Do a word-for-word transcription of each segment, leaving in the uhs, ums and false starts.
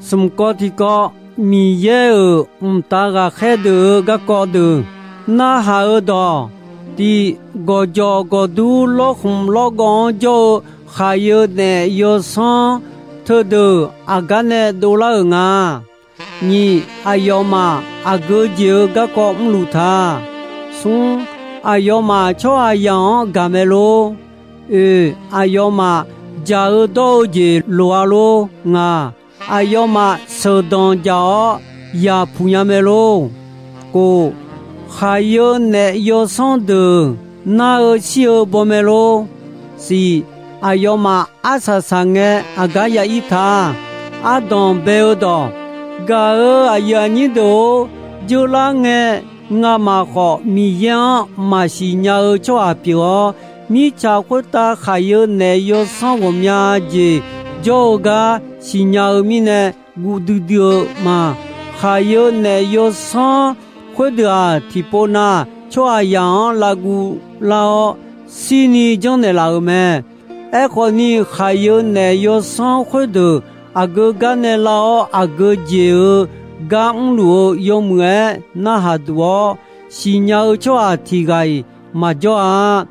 Smq kawv tiqkawv, Miqyaer-euq mqtav ghaqkhaer deuq-euq garkawv deuq, narhaq-eu dawq, tiq, gawqjawq gawqdur lawrkhmq lawrgawv-anr jawr-eu khaqyeu naef yawsanr teudeuq aqgar nae dovlar-euq nga. Nyiq, aqyawfmaf aqgeu jeq-eu garkawv mrluf ta. Smr, aqyawfmaf tsawrhaqzaq-anr gaq mae lor. Oeq, aqyawfmaf jaq-eu dawr-eu jeq loq-a lor. Ngaq, aqyawfmaf sheuqdanq jaq-awr yaq puq nya mae lor. Kof, khaqyeu naef yawsanr deuq nar-eu shir-eu baw mae lor. Siq, aqyawfmaf arsaq saq ngae aqgar ya ir ta. Ardanq bae-eu dawq, gaq-euq aqyuif aqnyir deuq-or, jeurlar ngae ngamaf khawf Miqyaer-anr maqsiq nya-eu tsawrhaq pyeuf-awr, mirtsaq khoertav khaqyeu naef yawsanr ghawqmya jeq jawr-eu gar siqnya-eu mirnae guv duidui-eu ma. Khaqyeu naef yawsanr khoerdeuq-aq, tiqpov nav tsawrhaqzaq-anr lavguv lar-awr, shirni janrnaeq laf-euq mae. Aerkhawf ni, khaqyeu naef yawsanr khoerdeuq aqgeu gar nae lar-awr, aqgeu jeq-eu gar mrluf-eu yawmuiq-aer narhaq duq-awr, siqnya-eu tsawrhaq tiq ghaq-iq maqjawr-a.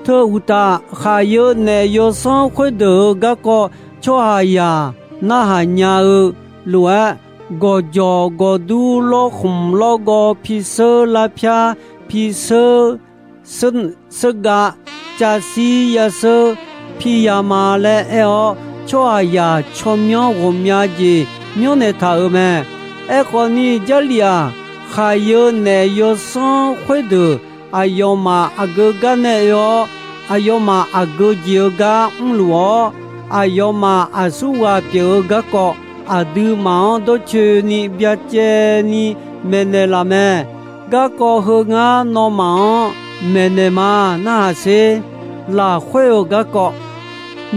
Teu uqtaf, khaqyeu naef yawsanr khoerdeuq-euq garkawv tsawrhaqzaq narhaq nya-eu lof-aer, gawqjawq gawqdur lawrkhmq lawrgawv pirseur larpyar pirseur seurgav cavsir yaseur piryama laer aer-awr, tsawrhaqzaq tsawrmyanr ghawqmya jeq myanrnaeq taq-euq mae. Aerkhawf ni, Jarlif-aq, khaqyeu naef yawsanr khoerdeuq aqyawfmaf aqgeu gar nae oe-awr, aqyawfmaf aqgeu jeq-eu gar mrluf-awr, aqyawfmaf aqsurghaq pyeuf-eu garkawv aqduimaf-anr dawrcoeni byacaevni maeqnaeq laf mae. Garkawv heu ngar nawmaf-anr maeqnaeq ma. Narhaq sher. Lafkhoer-euq garkawv,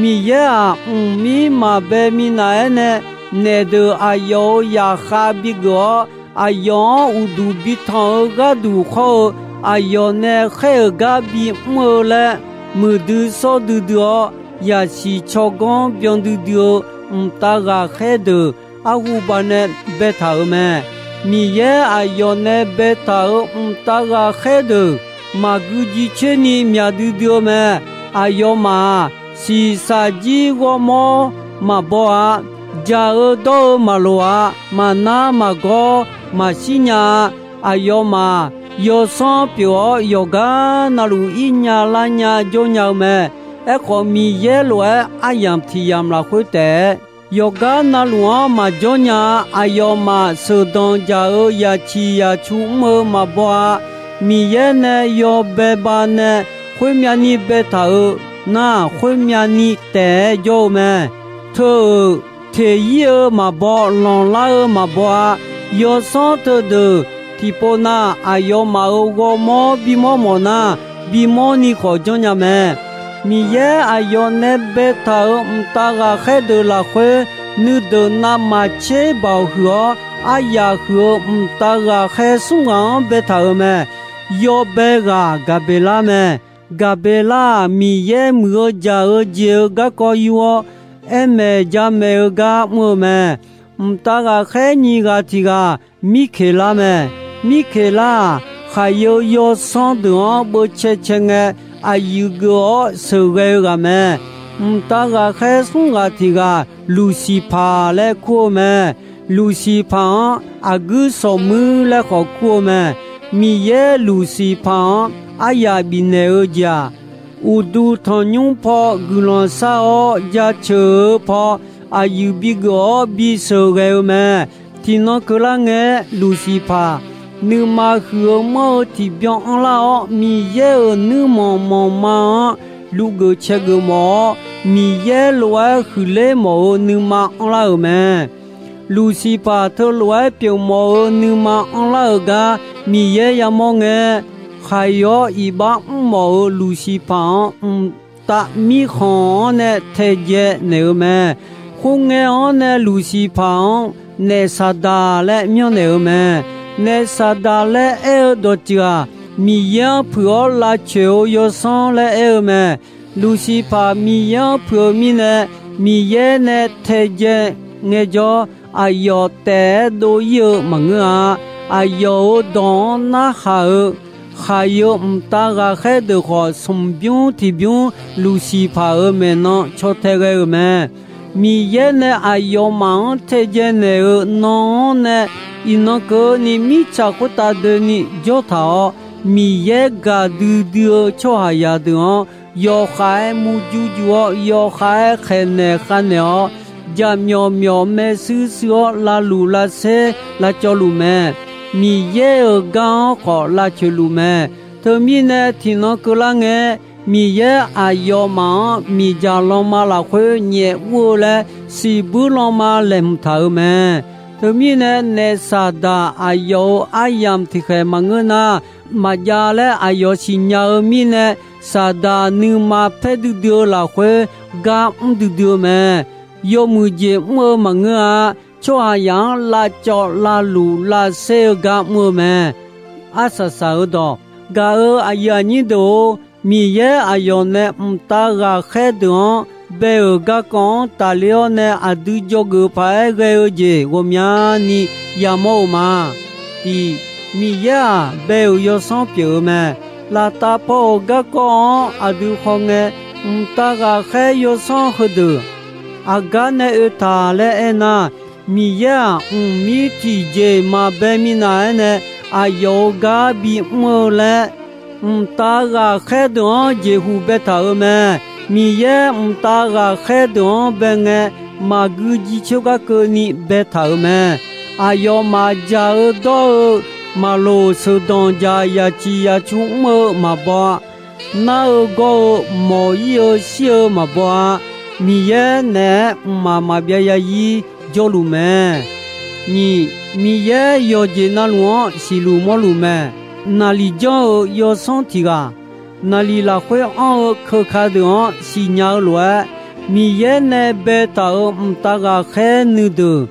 Miqyaer-aq, mqmir maqbae minav-aer nae naef deuq aqyawf-euq zaqkhav bigeuf-awr, aqyawf-anr uqduq bitanq-eu gharduq khawr-eu, aqyawf nae khaer-euq gar bimr-eu laer muiqdui sawr duidui-awr, yasiq tsawrganr byan duidui-eu mqtav ghaqkhaer deuq arhu banae baetaq-euq mae. Miqyaer aqyawf nae baetaq-euq mqtav ghaqkhaer deuq maqgui jicoer ni myaq duidui-eu mae. Aqyawfmaf-aq, shiqshaq jir ghawrmawr maqbaw-a. Jaq-eu dawr-eu maqloq-a. Maqnar maqgawr maqshir nya-a. Aqyawfmaf yawsanr pyeuf-awr, yawqgar navluf ir nya lar nya jawr nya-eu mae. Aerkhawf, Miqyaer lof-aer aryamq tiq yamq lafkhoer taef-aer, yawqgar navluf-anr maqjawr nya-a. Aqyawfmaf sheuqdanq jaq-eu yaciq yaqcu mr-eu maqbaw-a. Miqyaer nae yawbae banae khoermyavni baetaq-eu nar, khoermyavni taef-aer jawr-eu mae. Teu-euq teq ir-eu maqbaw, lanqlar-eu maqbaw-a. Yawsanr teudeuq tiqpov nav aqyawfmaf-euq ghawrmawr bimawr mawf nar, bimawr ni khawf janrnya mae. Miqyaer aqyawf nae baetaq-euq mqtav ghaqkhaer deuq lafkhoer, nuideuq navmaqtser baoq huiq-awr, aryaq huiq-eu mqtav ghaqkhaer smr ghaq-anr baetaq-euq mae. Yawbae ghaq Gaqbeqlar mae. Gaqbeqlar-aq, Miqyaer muiq-eu jaq-eu jeq-eu garkawv yur-awr, aer maeq ja maeq-eu gar mr-eu mae. Mqtav ghaqkhaer nyiq ghaq tiq ghaq Mirkeqlar mae. Mirkeqlar-aq, khaqyeu yawsanr deuq-anr beuvcae cae ngae, aqyuif geuf-awr sheuqghae-eu ghaq mae. Mqtav ghaqkhaer smr ghaq tiq ghaq Luqsiqpaq laer kur-eu mae. Luqsiqpaq-anr aqguir sawqmuir laer khawf kur-eu mae. Miqyaer Luqsiqpaq-anr aryaq bifnaeq-eu jeq-aq, uqduq tanqnymr paw guiqlanq shar-awr jaceuq-eu paw, aqyuif bigeuf-awr bisheuq ghae-eu mae. Tiqnan keuvlar ngae-aer Luqsiqpaq, nuima huiq-eu manr-eu tiqbyan anrlar-awr, Miqyaer-euq nuirmanq manqma-anr lufgeuf caegeuf mawf-awr, Miqyaer lof-aer huiqler mawf-eu nuima anrlar-euq mae. Luqsiqpaq teulof-aer pyeufmawf-eu nuima anrlar-euq gar Miqyaer yamawr ngae, khaqyawr iqbax mrmawf-euq Luqsiqpaq-anr mqtav mirkhanq-anr nae taedzae naeq-eu mae. Khoerngae-anr nae Luqsiqpaq-anr Naefsaqdaq laer myanrnaeq-eu mae. Naefsaqdaq laer aer-eu dawqtsuif-aq, Miqyaer-anr puiq-awr lavcoeq-eu yawsanr laer aer-eu mae. Luqsiqpaq Miqyaer-anr puiq-eu mirnae, Miqyaer nae taedzae ngaejawr, aqyawf taef-aer dov-ir-eu maqngeur-a. Aqyawf-euq dawq-anr narhaq-eu khaqyi-eu mqtav ghaqkhaer deuq khawf, smqbymr tiqbymr Luqsiqpaq-euq maeqnan caw tae ghae-euq mae. Miqyaer nae aqyawfmaf-anr taedzae naeq-euq nan-anr nae, iqnan keuvni mirtsaq khoertav doeni jawr taq-awr, Miqyaer gaqdui dui-eu tsawrhaqzaq deuq-anr yawkhav-aer murjur jur-awr, yawkhav-aer khaeqnaeq khavnaeq-awr, jaqmyawf myawf maershuir shuir-awr lavluf lavsaer lavcawv luf mae. Miqyaer-euq gar-anr khawf lavcoeq luf mae. Teumirnae tiqnan keuvlar ngae, Miqyaer aqyawfmaf-anr miqdzaq lanma lafkhoer nyaef ur-eu laer, siqbuir lanma laeqhmq taq-euq mae. Teumirnae naef Saqdaq aqyawf-euq aryamq tiqkhaeq maqngeur nar, maqjav laer aqyawf siqnya-eu mirnae, Saqdaq nuima paer duidui-eu lafkhoer gar mr duidui-eu mae. Yawmuiq jeq mr-eu maqngeur-a. Tsawrhaqzaq-anr lavcawv lavluf lavsaer-eu gar mr-eu mae. Arsaq saq-eu dawq, gaq-euq aqyuif aqnyir deuq-or, Miqyaer aqyawf nae mqtav ghaqkhaer deuq-anr bae-euq garkawv-anr tafler-awr nae aqdui dzawgeuf paq-aer ghae-eu jeq ghawqmyani yamawr-eu ma. Tiq, Miqyaer-aq, bae-euq yawsanr pyeuf-eu mae. Laftav paw-euq garkawv-anr aqdui khawngae, mqtav ghaqkhaer yawsanr heudeuq aqgar nae oetaq laer aernar, Miqyaer-aq, mqmir tiqjeq maqbae minav-aer nae aqyawf-euq gar bimr-eu laer, mqtav ghaqkhaer deuq-anr jeqhu baetaq-euq mae. Miqyaer mqtav ghaqkhaer deuq-anr bae ngae, maqgui jircoer gar keuvni baetaq-euq mae. Aqyawfmaf jaq-eu dawr-eu maqloq sheuqdanq jaq yaciq yacu mr-eu maqbaw-a. Nar-eu gawr-eu mawq-ir-eu shir-eu maqbaw-a. Miqyaer naeq-aer mqmaq maqbyav yazir jawrluf mae. Nyiq, Miqyaer yawqjeq navluf-anr siqluf mawrluf mae. Naqliq janr-eu yawsanr tiq ghaq, naqliq lafkhoer anr-eu keuka deuq-anr siqnya-eu lof-aer, Miqyaer nae baetaq-euq mqtav ghaqkhaer nuideuq,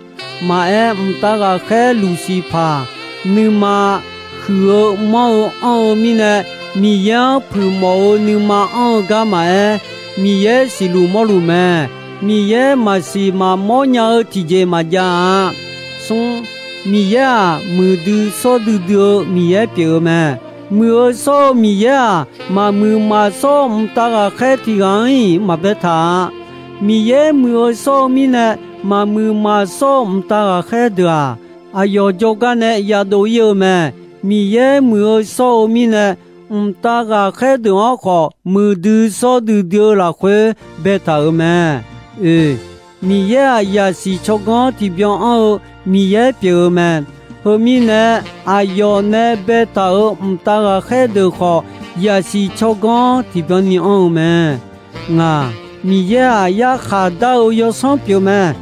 maqaer mqtav ghaqkhaer Luqsiqpaq, nuima huiq-eu manr-eu anr-eu mirnae, Miqyaer-anr puiq mawf-eu nuima anr-eu gar maqaer, Miqyaer siqluf mawrluf mae. Miqyaer maqsiq maqmawr nya-eu tiqjeq maqjav-a. Smr, Miqyaer-aq, muiqdui shawr duidui-eu Miqyaer pyeuf-eu mae. Muiq-eu shawr-eu Miqyaer-aq, maqmuiq maqshawr mqtav ghaqkhaer tiq ghaq-anr-iq maqbaetaq-a. Miqyaer muiq-eu shawr-eu mirnae, maqmuiq maqshawr-eu mqtav ghaqkhaer deuq-aq, aqyawf jawrgar nae yadov-ir-eu mae. Miqyaer muiq-eu shawr-eu mirnae, mqtav ghaqkhaer deuq-anr khawf muiqdui shawr duidui-eu lafkhoer baetaq-euq mae. Oe, Miqyaer-aq, yaqsiq tsawrganr tiqbyan anr-eu Miqyaer pyeuf-eu mae. Heu mirnae, aqyawf nae baetaq-euq mqtav ghaqkhaer deuq khawf, yaqsiq tsawrganr tiqbyan ni anr-eu mae. Ngaq, Miqyaer-aq, yarkhaq dar-eu yawsanr pyeuf mae.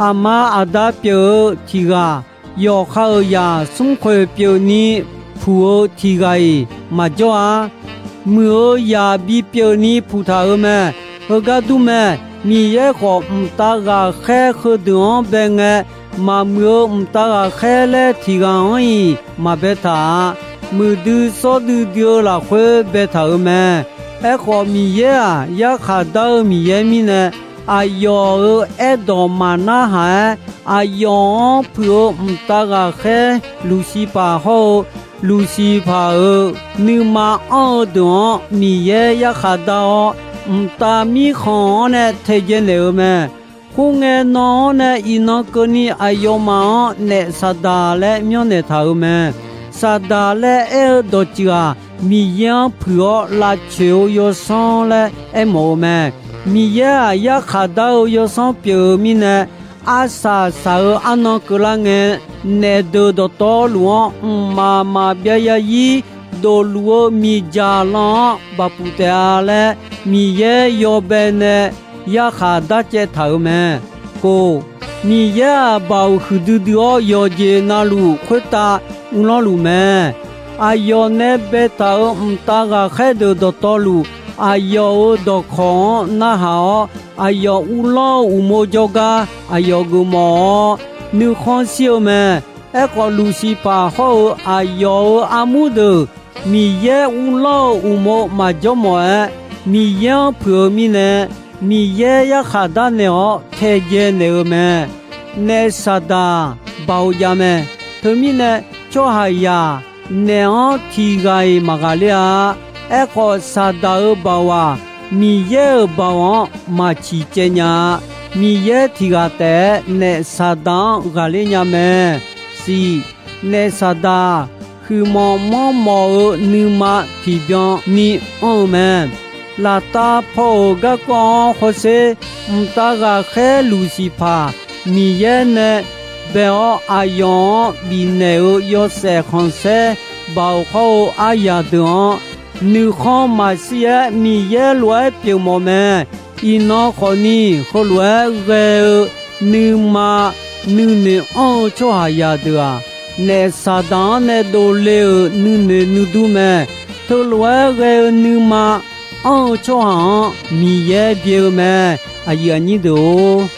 Aqma aqda pyeuf-eu tiq ghaq, yawqha-euq zaq smrkhoeq pyeufni puq-eu tiq ghaq-iq maqjawr-a. Muiq-eu zaq bipyeuf ni puq taq-euq mae. Heugar dur mae. Miqyaer khawf, mqtav ghaqkhaer heudeuq-anr bae ngae, maqmuiq-eu mqtav ghaqkhaer laer tiq ghaq-anr-iq maqbaetaq-a. Muiqdui shawr duidui-eu lafkhoer baetaq-euq mae. Aerkhawf, Miqyaer-aq, yarkhaq dar-eu Miqyaer mirnae, aqyawf-euq aerdawq maqnarhaq-aer, aqyawf-anr puiq-eu mqtav ghaqkhaer Luqsiqpaq hawr-eu, Luqsiqpaq-euq nuima anr-eu deuq-anr Miqyaer yarkhaq dar-awr, mqtav mirkhanq-anr nae taedzae naeq-euq mae. Khoerngae nan-anr nae iqnan keuvni aqyawfmaf-anr naef Saqdaq laer myanrnaeq taq-euq mae. Saqdaq laer aer-eu dawqtsuif-aq, Miqyaer-anr puiq-awr lavcoeq-eu yawsanr laer aermawf-eu mae. Miqyaer-aq, yarkhaq dar-eu yawsanr pyeuf-eu mirnae, arsaq saq-eu arnan keuvlar ngae, naef deuq dawqtawvluf-anr mqmaq maqbyav yazir dofluf-eu miqdzaq lan-anr baqpuf taef-a laer, Miqyaer yawbae nae yarkhaq darcaev taq-euq mae. Kof, Miqyaer-aq, baoq huiqdui dui-awr yawqjeq navluf khoertav uvlanr luf mae. Aqyawf nae baetaq-euq mqtav ghaqkhaer deuq dawqtawvluf, aqyawf-euq dawqkawq-anr narhaq-awr, aqyawf uvlanr-eu uqmov jawrgar aqyawf geufmawf-awr, nuikhanr shir-eu mae. Aerkhawf, Luqsiqpaq hawr-eu aqyawf-euq armur deuq Miqyaer uvlanr-eu uqmov maqjawr mawf-aer, Miqyaer-anr puiq-eu mirnae, Miqyaer yarkhaq darnaeq-awr taedzae naeq-eu mae. naef Saqdaq baoq jav mae. Teumirnae, tsawrhaqzaq naef-anr tiq ghaq-iq maqghaqler-a. Aerkhawf, Saqdaq-euq baoq-aq, Miqyaer-euq baoq-anr maq ciqcaev nya-a. Miqyaer tiq ghaq taef-aer naef Saqdaq-anr ghaqler nya mae. Siq, naef Saqdaq huiqmawf manrmawf-eu nuima tiqbyan ni anr-eu mae. Laftav paw-euq garkawv-anr hawsher, mqtav ghaqkhaer Luqsiqpaq Miqyaer nae bae-awr aqyawf-anr bifnaeq-euq yawshaef khanqsaer baoq hawr-eu aryaq deuq-anr, nuikhanr maqshir-aer Miqyaer lof-aer pyeufmawf mae. Iqnan khawfni, heulof-aer ghae-eu nuima nuinoeq anr-eu tsawrhaqzaq deuq-aq, naef Saqdaq-anr nae dovle-euq nuinoeq nuidur mae. Teulof-aer ghae-eu nuima anr-eu tsawrhaq-anr Miqyaer byae-eu mae. Aqyuif aqnyir deuq-or,